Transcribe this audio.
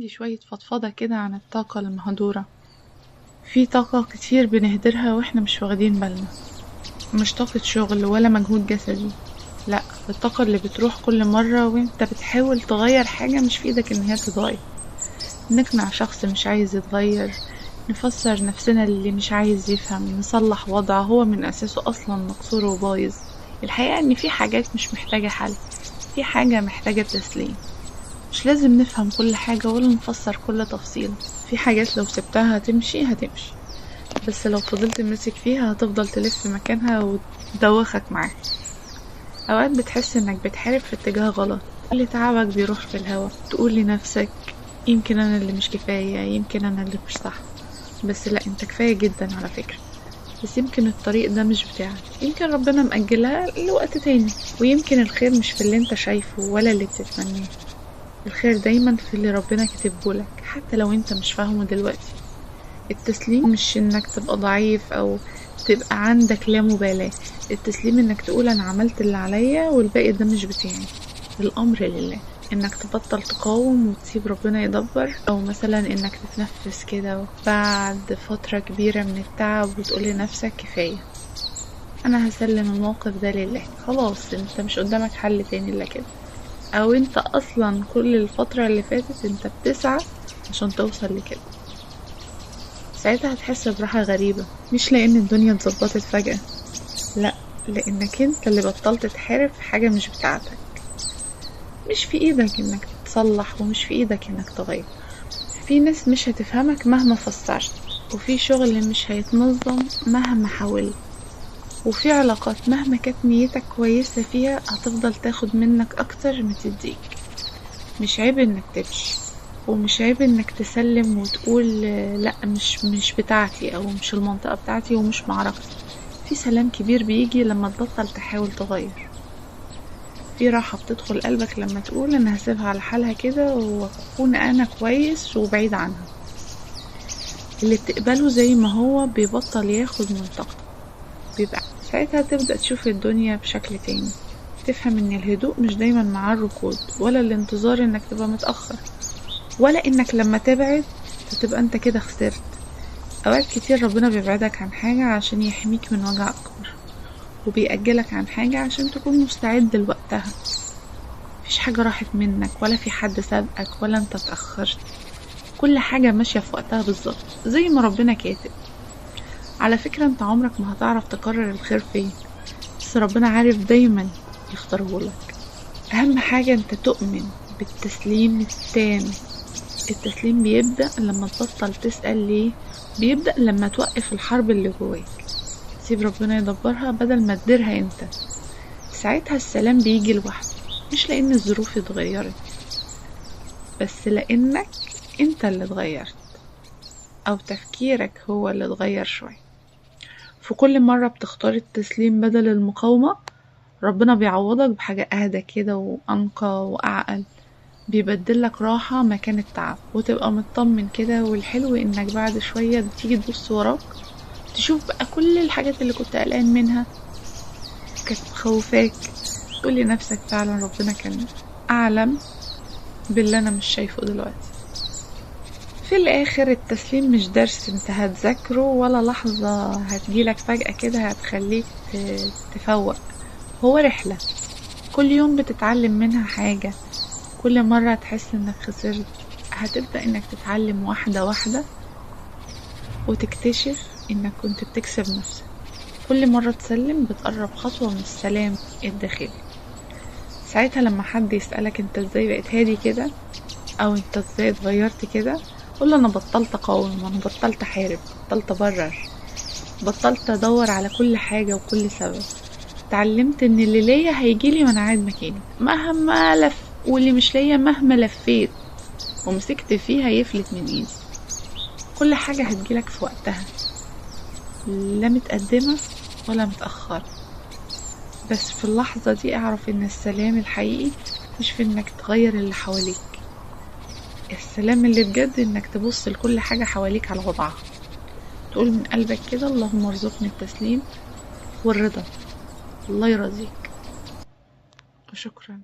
عندي شوية فضفضة كده عن الطاقة المهدورة. في طاقة كتير بنهدرها واحنا مش واخدين بالنا، مش طاقة شغل ولا مجهود جسدي، لا، الطاقة اللي بتروح كل مرة وانت بتحاول تغير حاجة مش في ايدك ان هي تتغير. نقنع شخص مش عايز يتغير، نفسر نفسنا اللي مش عايز يفهم، نصلح وضع هو من اساسه اصلا مكسور وبايظ. الحقيقة ان في حاجات مش محتاجة حل، في حاجة محتاجة تسليم. مش لازم نفهم كل حاجة ولا نفسر كل تفصيلة. في حاجات لو سبتها هتمشي هتمشي، بس لو فضلت ماسك فيها هتفضل تلف مكانها وتدوخك معاها. اوقات بتحس انك بتحارب في اتجاه غلط، اللي تعبك بيروح في الهوا. تقول لنفسك يمكن انا اللي مش كفاية، يمكن انا اللي مش صح، بس لا، انت كفاية جدا على فكرة. بس يمكن الطريق ده مش بتاعك، يمكن ربنا مأجلها لوقت تاني، ويمكن الخير مش في اللي انت شايفه ولا اللي بتتمناه. الخير دايما في اللي ربنا كاتبه لك حتى لو انت مش فاهمه دلوقتي. التسليم مش انك تبقى ضعيف او تبقى عندك لا مبالاة، التسليم انك تقول انا عملت اللي عليا والباقي ده مش بتاعي، الامر لله. انك تبطل تقاوم وتسيب ربنا يدبر، او مثلا انك تتنفس كده بعد فترة كبيرة من التعب وتقول لنفسك كفاية، انا هسلم الموقف ده لله، خلاص انت مش قدامك حل تاني الا كده. او انت اصلا كل الفترة اللي فاتت انت بتسعى عشان توصل لكده. ساعتها هتحس براحة غريبة، مش لان الدنيا اتظبطت فجأة، لا، لانك انت اللي بطلت تحارب في حاجة مش بتاعتك. مش في ايدك انك تصلح ومش في ايدك انك تغير. في ناس مش هتفهمك مهما فسرت، وفي شغل مش هيتنظم مهما حاولت، وفي علاقات مهما كانت نيتك كويسة فيها هتفضل تاخد منك اكتر ما تديك. مش عيب انك تمشي، ومش عيب انك تسلم وتقول لا، مش بتاعتي، او مش المنطقة بتاعتي ومش معركتي. في سلام كبير بيجي لما تبطل تحاول تغير. في راحة بتدخل قلبك لما تقول انا هسيبها على حالها كده واكون انا كويس وبعيد عنها. اللي بتقبله زي ما هو بيبطل ياخد من طاقتك، بيبقى ساعتها تبدأ تشوف الدنيا بشكل تاني، تفهم ان الهدوء مش دايما مع الركود، ولا الانتظار انك تبقى متأخر، ولا انك لما تبعد فتبقى انت كده خسرت. اوقات كتير ربنا بيبعدك عن حاجة عشان يحميك من وجع اكبر، وبيأجلك عن حاجة عشان تكون مستعد لوقتها. مفيش حاجة راحت منك، ولا في حد سابقك، ولا انت اتأخرت. كل حاجة ماشية في وقتها بالظبط زي ما ربنا كاتب. على فكرة انت عمرك ما هتعرف تقرر الخير فين، بس ربنا عارف دايما يختاره لك. اهم حاجة انت تؤمن بالتسليم التام. التسليم بيبدأ لما تبطل تسأل ليه، بيبدأ لما توقف الحرب اللي جواك، تسيب ربنا يدبرها بدل ما تديرها انت. ساعتها السلام بيجي لوحده، مش لان الظروف اتغيرت، بس لانك انت اللي اتغيرت، او تفكيرك هو اللي اتغير شوية. في كل مرة بتختار التسليم بدل المقاومة، ربنا بيعوضك بحاجة اهدى كده وانقى واعقل، بيبدلك راحة مكان التعب، وتبقى مطمن كده. والحلو انك بعد شوية بتيجي تبص وراك، تشوف بقى كل الحاجات اللي كنت قلقان منها كانت مخوفاك، تقول لنفسك فعلا ربنا كان أعلم باللي أنا مش شايفه دلوقتي. في الآخر التسليم مش درس انت هتذاكره، ولا لحظة هتجيلك فجأة كده هتخليك تفوق. هو رحلة كل يوم بتتعلم منها حاجة، كل مرة تحس انك خسرت هتبدأ انك تتعلم واحدة واحدة، وتكتشف انك كنت بتكسب نفسك. كل مرة تسلم بتقرب خطوة من السلام الداخلي. ساعتها لما حد يسألك انت ازاي بقيت هادي كده، او انت ازاي اتغيرت كده، قول له انا بطلت اقاوم، انا بطلت احارب، بطلت ابرر، بطلت ادور على كل حاجة وكل سبب. اتعلمت ان اللي ليا هيجيلي وانا قاعد مكاني مهما لف، واللي مش ليا مهما لفيت ومسكت فيها يفلت من ايدي. كل حاجة هتجيلك في وقتها، لا متقدمة ولا متأخرة. بس في اللحظة دي اعرف ان السلام الحقيقي مش في انك تغير اللي حواليك، السلام اللي بجد انك تبص لكل حاجة حواليك على وضعها، تقول من قلبك كده اللهم ارزقني التسليم والرضا، الله يرضيك. وشكرا.